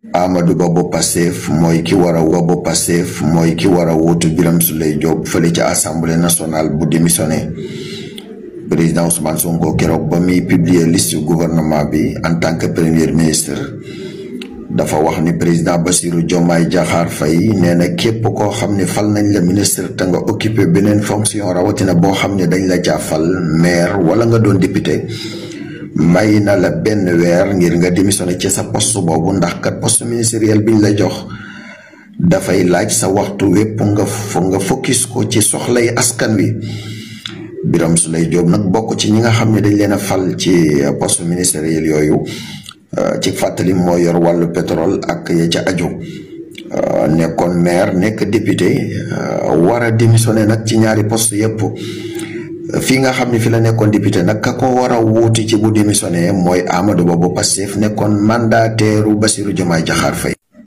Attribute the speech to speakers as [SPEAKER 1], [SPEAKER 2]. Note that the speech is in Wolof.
[SPEAKER 1] Amadou Ba bu Pastef mooy ki war a bu Pastef mooy ki war a wuutu Birame Souleye Diop fële ci assemblée nationale bu démissionné président Ousmane Sonko keroog ba muy publier liste gouvernement bi en tant que premier ministre dafa wax ni président Bassirou Diomaye Diakhar Faye nee na képp koo xam ne fal nañ la ministre te nga occupé beneen fonction rawatina boo xam ne dañ la jaafal maire wala nga doon député may na la benn weer ngir nga démissionné ci sa poste boobu ndax kat poste ministériel biñ la jox dafay laaj sa waxtu wépp nga focus ko ci soxlay askan wi. Birame Souleye Diop nag bokk ci ñi nga xam ne dañ leen a fal ci poste ministériel yooyu ci fàttali moo yor wàllu pétrole ak ya ca aju nekkoon maire nekk député war a démissionné nag ci ñaari poste yëpp. fii nga xam ne fi la nekkoon député nag ka ko war a wuuti ci bu démissionné mooy Amadou Ba bu Pastef nekkoon mandataire u Bassirou Diomaye Diakhar Faye